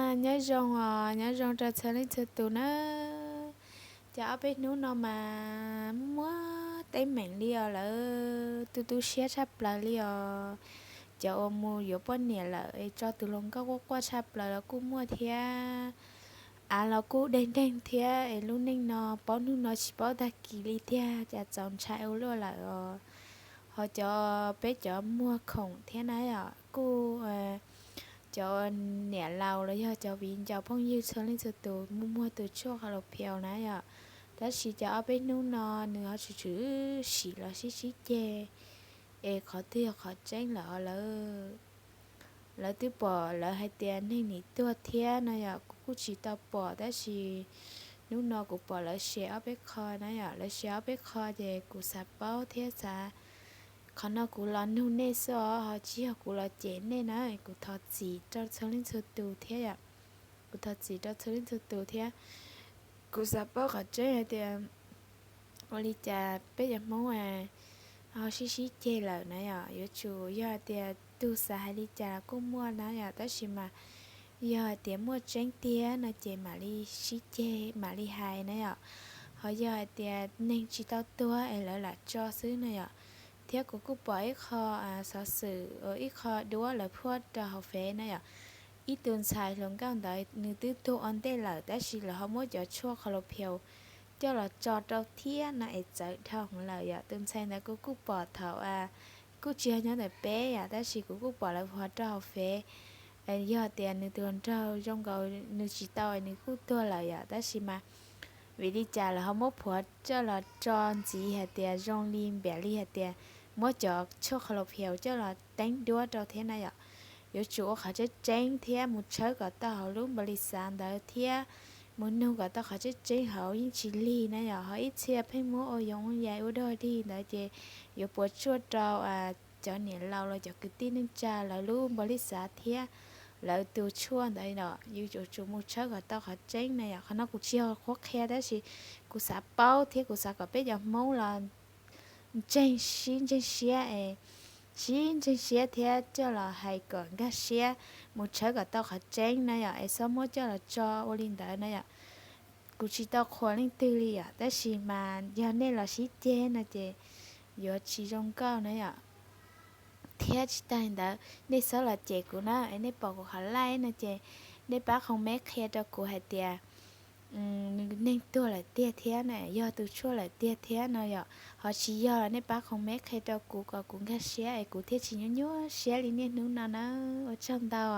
Nyob zoo os, nyob zoo rau txhua leej txhua tus na. Cov ob peb hnub no mas muaj teeb meem li os, lawv tu tu siab tshaj plaws li os. Cov uas mus yuav poj niam lawm es tso tus hluas nkauj quaj quaj tshaj plaws los kuj muaj thiab. Av los kuj deg deeg thiab es lub neej no paub hnub no tsis paub tag kis li tiag, cas txaus ntshai ua luaj lawm os. Ho cov peb cov muag khoom thiab na yom, kuj cov niam laus los yog cov viv ncaus phooj ywg txhua leej txhua tus muaj muag tus tshuaj qhov laus phiaus na yom. Tab sis cov ob peb hnub no nws ho tshwm tshwm sim los sib sib ceg, es qhov twg yog qhov tseeb lawm os lawv. Lawv twb pom lawv hais tias neeg nim tuag thiab no yom, kuv kuj tsis tau pom tab sis hnub no kuv pom lawv share ob peb qho na yom, lawv share ob peb qho ces kuv xav paub thiab xav, qhov no kuv los nug nej xwb os, ho tsis yog kuv los cem nej na, kuv thov txim rau txhua leej txhua tus thiab yom. Kuv thov txim rau txhua leej txhua tus thiab. Kuv xav paub qhov tseeb hais tias ua li cas peb cov Hmoob ho sib sib ceg lawm na yom. Yuav tsum yog hais tias tus xav hais li cas kuj muaj na yom, tab sis mas yog hais tias muaj tseeb tiag no ces mam li sib ceg mam li hais na yom. Ho yog hais tias neeg tsis tau tuag es lawv lam tso xwb na yom. Thiab kuv kuj pom ib qho xov xwm, ib qho duab lawv phuab rau hauv Fev na yom. Ib tug ntxhais hluas nkauj ntawd nws twb tuag ua ntej lawm tab sis lawv ho muab cov tshuaj qhov laus phiaus coj los tso rau thiab no es txawv dhau lawm yom. Tus ntxhais ntawd kuv kuj pom thaum, kuj tsis yog nyob ntawm peb yom, tab sis kuv kuj pom lawv phuab rau hauv Fev. Yog tias nws tus hluas nraug zoo nkaus nws tsis tau es nws kuj tuag lawm yom, tab sis mas vim li cas lawv ho muab phuab coj los tso ntxiv hais tias zoo li npias li hais tias muab cov tshuaj qhov laus phiaus coj los teeb duab rau thiab na yom. Yuav tsum ua qhov tseeb tseeb thiab mus tshawb kom tau hauv lub npaus lis xav ntawd thiab mus nug kom tau qhov tseeb tseeb hauv yeej tsis lig na yom. Ho ib txhia pheej muab ua yoov yais ua dog dig ntawd ces yuav puas tsuaj rau cov niam laus los cov kwv tij neej tsa lawv lub npaus lis xav thiab lawv tus tshuaj ntawd os. Yuav tsum mus tshawb kom tau qhov tseeb na yom. Qhov no kuv tsis yog qhuab qhia tab sis kuv xav paub thiab kuv xav kom peb cov Hmoob los ntseeg, sib ntseeg siab es sib ntseeg siab thiab coj los hais kom nkag siab, mus tshawb kom tau qhov tseeb na yom, es txhob muab coj los tso ua li ntawd na yom. Kuv tsis tau qhuas leej twg li yom, tab sis mas yog nej los sib ceg no ces yuav tsis zoo nkauj na yom. Thiab tsis tas li ntawd nej txhob los cem kuv na, es nej pom kuv qhov live no ces nej pab comment qhia rau kuv hais tias nws neeg tuag lawm tiag thiab na, yog tus tshuaj lawm tiag thiab no yom. Ho tsis yog los nej pab comment qhia rau kuv kom kuv nkag siab es kuv thiaj tsis nyuaj nyuaj siab li niaj hnub no na. Ua tsaug ntau.